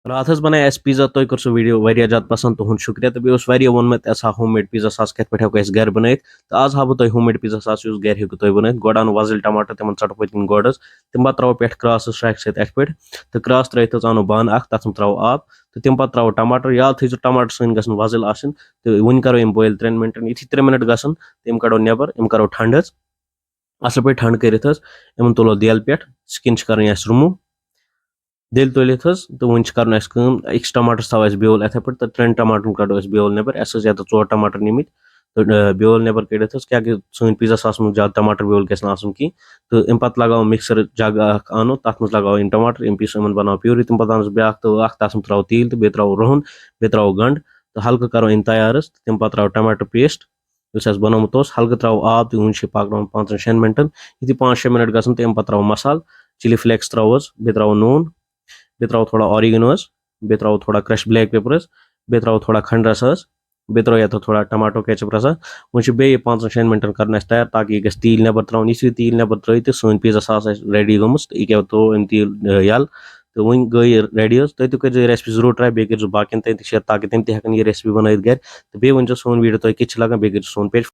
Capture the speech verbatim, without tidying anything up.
راتھ حظ بناے اَسہِ پیٖزا، تۄہہِ کٔر سُہ ویٖڈیو واریاہ زیادٕ پَسنٛد، تُہُنٛد شُکریہ۔ تہٕ بیٚیہِ اوس واریاہ ووٚنمُت، اَسہِ ہا ہوم میڈ پیٖزا ساس کِتھ پٲٹھۍ ہٮ۪کو أسۍ گَرِ بَنٲیِتھ۔ تہٕ آز ہاوٕ بہٕ تۄہہِ ہوم میڈ پیٖزا ساس یُس گَرِ ہیٚکِو تُہۍ بَنٲیِتھ۔ گۄڈٕ اَنو وۄزٕلۍ ٹماٹر، تِمَن ژَٹو پٔتۍ کِنۍ گۄڈٕ حظ۔ تَمہِ پَتہٕ ترٛاوو پٮ۪ٹھ کرٛاس حظ سرٛٮ۪کھ سۭتۍ اَتھِ پٮ۪ٹھ۔ تہٕ کرٛاس ترٛٲوِتھ حظ اَنو بانہٕ اَکھ، تَتھ منٛز ترٛاوو آب۔ تہٕ تَمہِ پَتہٕ ترٛاوو ٹماٹر، یاد تھٲیزیو ٹماٹر سٲنۍ گژھن وۄزٕلۍ آسٕنۍ۔ تہٕ وۄنۍ کَرو یِم بویِل ترٛٮ۪ن مِنٹَن۔ یِتھُے ترٛےٚ مِنٹ گژھن، تہٕ یِم کَڑو نٮ۪بر، یِم کَرو ٹھنٛڈٕ حظ۔ اَصٕل پٲٹھۍ ٹھنٛڈ کٔرِتھ حظ، یِمَن تُلو دیل پٮ۪ٹھ، سِکِن چھِ کَرٕنۍ اَسہِ رِموٗ۔ دیل تُلِتھ حظ، تہٕ وۄنۍ چھِ کَرُن اَسہِ کٲم، أکِس ٹماٹرَس تھاوو اَسہِ بیول یِتھَے پٲٹھۍ، تہٕ ترٛٮ۪ن ٹماٹرَن کَڑو أسۍ بیول نٮ۪بر۔ اَسہِ ٲسۍ یَتَتھ ژور ٹماٹر نِمٕتۍ، تہٕ، آ، بیول نٮ۪بر کٔڑِتھ حظ، کیٛاہ کہِ سٲنۍ پیٖزا ساس منٛز زیادٕ ٹماٹر بیول گژھِ نہٕ آسُن کینٛہہ۔ تہٕ اَمہِ پَتہٕ لگاوو مِکسر جگ اَکھ اَنو، تَتھ منٛز لگاوو یِم ٹماٹر، یِم پیٖس یِمَن بَناوو پیوٗری۔ تَمہِ پَتہٕ اَنو بیٛاکھ تٲو اَکھ، تَتھ منٛز ترٛاوو تیٖل تہٕ بیٚیہِ ترٛاوو رُہُن، بیٚیہِ ترٛاوو گنٛڈ، تہٕ ہلکہٕ کَرو یِم تیار حظ۔ تہٕ تَمہِ پَتہٕ ترٛاوو ٹماٹر پیسٹ یُس اَسہِ بَنومُت اوس، ہلکہٕ ترٛاوو آب تہٕ وُنہِ چھِ پَکناوُن پانٛژَن شٮ۪ن مِنٹَن۔ یُتھُے پانٛژھ شےٚ مِنٹ گژھن، تہٕ اَمہِ پَتہٕ ترٛاوو مصالہٕ، چِلی فلیکس ترٛاوو حظ، بیٚیہِ ترٛاوو نوٗن، بیٚیہِ ترٛاوو تھوڑا اوریگنو حظ، بیٚیہِ ترٛاوو تھوڑا کرٛش بلیک پیپر حظ، بیٚیہِ ترٛاوو تھوڑا کھنٛڈ رَس حظ، بیٚیہِ ترٛاوو یَتھ تھوڑا ٹماٹو کیچپ رَسا۔ وۄنۍ چھِ بیٚیہِ پانٛژَن شٮ۪ن مِنٹَن کَرُن اَسہِ تیار، تاکہِ یہِ گژھِ تیٖل نٮ۪بر ترٛاوُن۔ یُتھُے یہِ تیٖل نٮ۪بر ترٛٲوِتھ، تہٕ سٲنۍ پیٖزا ساس آسہِ ریڈی گٔمٕژ، تہٕ یہِ کیٛاہ تھوٚو أمۍ تیٖل، آ، یَلہٕ۔ تہٕ وۄنۍ گٔے یہِ ریڈی حظ۔ تُہۍ تہِ کٔرۍزیو یہِ ریسپی ضروٗر ٹراے، بیٚیہِ کٔرۍزیو باقین تام تہِ شیئر، تاکہِ تِم تہِ ہٮ۪کن یہِ ریسپی بنٲیِتھ گرِ۔ تہٕ بیٚیہِ ؤنۍزیو سون ویڈیو تۄہہِ کِتھ چھِ لگان، بیٚیہِ کٔرۍزیو سون پیج